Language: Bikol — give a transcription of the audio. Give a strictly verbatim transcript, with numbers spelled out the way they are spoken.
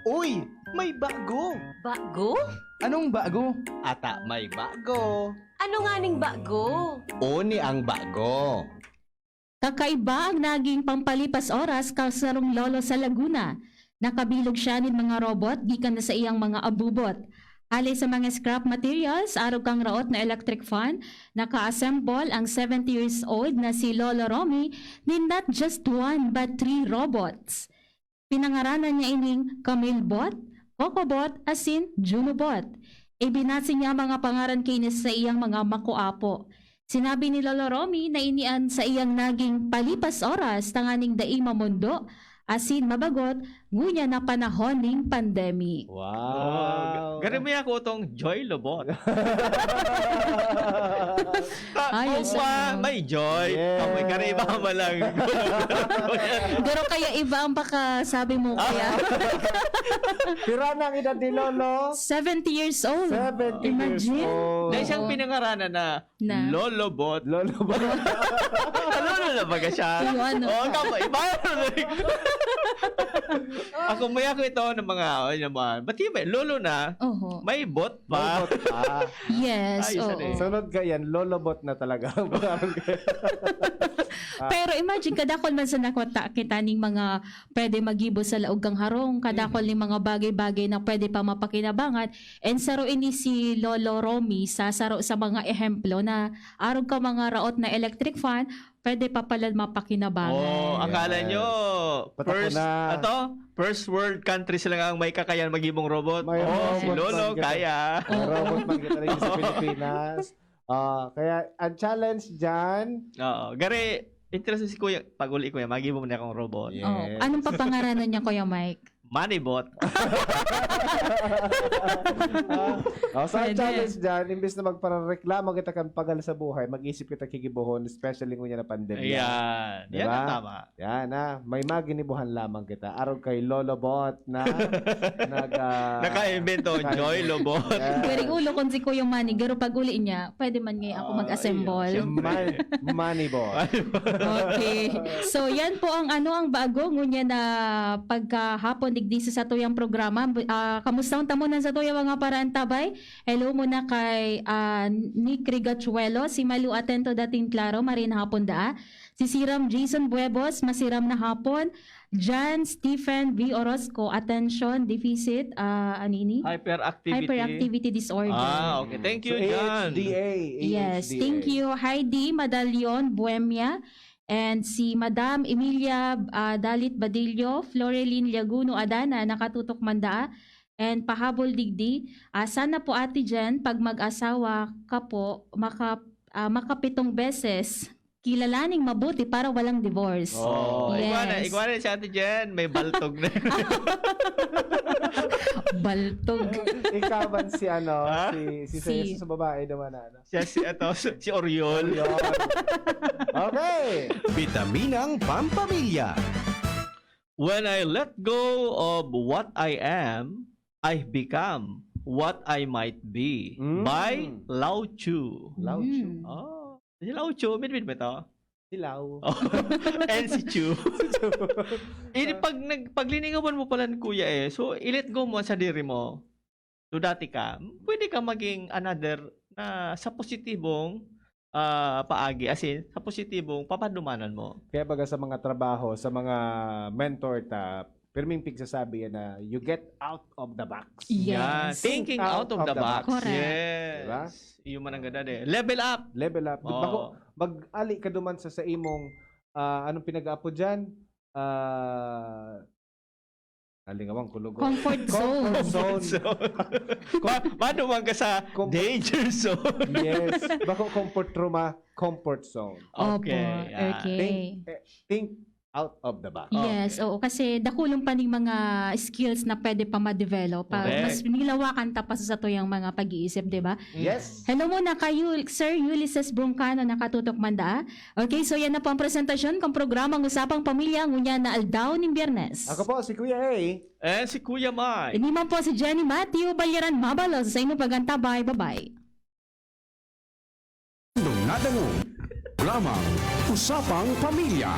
Uy, may bago! Bago? Anong bago? Ata may bago. Ano nga ning bago? Oni ang bago. Kakaiba ang naging pampalipas oras kan sarong lolo sa Laguna. Nakabilog siya nin mga robot gikan na sa iyang mga abubot. Hale sa mga scrap materials, arog kan raot na electric fan, naka-assemble ang seventy years old na si Lolo Romy nin not just one but three robots. Pinangaranan niya ining Camilbot, Cocobot, asin Junobot. Ibinase niya mga pangaran kaini sa iyang mga makuapo. Sinabi ni Lolo Romy na ini an saiyang naging palipas oras tanganing dai mamondo asin mabagot ngunyan na panahon ning pandemic. Wow! Oh, ga-, garo mi ako tong Joy Lobot. Ka-, Ay, oo, isa pa, yun. May joy. Yes. Amoy kariba man lang. Pero kaya iba ang pakasabi mo, Ah. Kuya. Pira na ang edad ni Lolo? Seventy years old. Seventy years Imagine. old. Dahil siyang Oo. pinangaranan na Na? Lolo Bot. Lolo Bot. Lolo na baga siya? Yung ano? Oo, tama. Iba yun. Ako, may ako ito ng mga, oh, yung mga, ba't yun ba? Lolo na, Oho. may bot pa. May bot pa. Yes, Ay, isa oo. na eh. Sunod ka yan, Lolo Bot na talaga ang pangalan ko. Ah. Pero imagine, kadakol man sa nakwata kita ning mga pwede magibo sa laog kang harong, kadakol Mm. ning mga bagay-bagay na pwede pa mapakinabangan. And saro ini si Lolo Romy sa saro sa mga ehemplo na arog ka mga raot na electric fan, pwede pa pala mapakinabangan. Oh, akala Yes. nyo, Patapon first, na. ato? First world country sila nga ang may kakayan maghimong robot. May Oh, si robot Lolo, man kita. kaya. May Oo. robot man kita rin sa Oo. Pilipinas. Ah, kaya ang challenge dyan. Oo. Gari, interesting si Kuya. Pag uli, Kuya, maghimo na akong robot. Yes. Oh, anong papangaranan niya, Kuya Mike? Moneybot. Ah, oh, so ang Pwede. challenge dyan, imbis na magparareklamo kita kan pagal sa buhay, mag-isip kita kigibohon, especially ngunyan na pandemya. Ayan. Diba? Yan ang tama. Yan, ah. May maginibuhan lamang kita. Arog kay Lolo Bot na nag, ah, Naka-invento, naka-invento. Joy Lobot. Yan. Pwede ulo kung si Kuya Manny, pero pag uli niya, pwede man ngayon ako Ah, mag-assemble. ayun, siyempre. Man-, Moneybot. Okay. So, yan po ang ano, ang bago ngunyan na pagkahapon digdi sa satuyang programa. Ah, kamusta ang tamunan sa tuyang mga paraantabay? Hello muna kay, ah, Nick Rigachuelo, si Malu Atento dating klaro, marin hapon daa. Si Siram Jason Buebos, masiram na hapon. Jan Stephen V Orozco, attention deficit, ah, ano ini? Hyperactivity. Hyperactivity disorder. Ah, okay. Thank you, So, Jan. A H D A, Yes, A H D A. thank you. Heidi Madalion Buemia and si Madam Emilia, ah, Dalit Badillo, Florelyn Liaguno Adana, nakatutok man daa. And pahabol digdi, ah, sana po, Ate Jen, pag mag-asawa ka po, maka-, ah, makapitong beses kilalaning mabuti para walang divorce. Oh. Yes. Ikaw na, ikaw na si Ate Jen, may baltog na. Baltog. Ikaw man si ano, Ha? si, si Si Sir Jesus sa babae naman na, ano? Siya si, ato, si, si Oriol. Oriol. Okay. Bitaminang Pampamilya. When I let go of what I am, I become what I might be. Mm. By Lao Tzu. Lao Tzu. Mm. Oh. Si Lao Tzu, midbid ba ito? Si Lao. Oh. And si Tzu. Si Tzu. Ini, pag nag-, pag liningawan mo pala, Kuya, eh, so, i-let go mo ang sadiri mo. So, dati ka, pwede ka maging another na sa positibong, ah, paagi, as in, sa positibong papadumanan mo. Kaya baga sa mga trabaho, sa mga mentor ta, pirming pigsasabi yan na you get out of the box. Yes. Yan. Thinking Think out out of of the the box. box. Correct. Yes. Diba? Iyo man ang ganda eh. Level up. Level up. Oo. Bako, mag-ali ka duman sa, sa imong, ah, anong pinag-aapo dyan? Ah, Nalingawan ko, lugo. Comfort zone. Comfort zone. So, ma-, maduman ka sa Com-, danger zone. Yes. Bako comfort room, ah. Comfort zone. Opo, Okay, yeah. okay. Think, eh, think out of the box. Yes, Okay. oo. Kasi dakulon pa ning mga skills na pwede pa ma-develop. Ah, Correct. mas nilawakan ta pa sa satuyang mga pag-iisip, di ba? Yes. Hello muna kay Ul-, Sir Ulysses Broncano, nakatutok man daa. Okay, so yan na po ang presentasyon kang programang Usapang Pamilya ngunyan na aldaw nin Biyernes. Ako po si Kuya A. And si Kuya Mike. Ini man po si Jenny Matthew Balyaran Mabalos sa inyong pag-antabay. Bye-bye. Nung nadangog, programang Usapang Pamilya.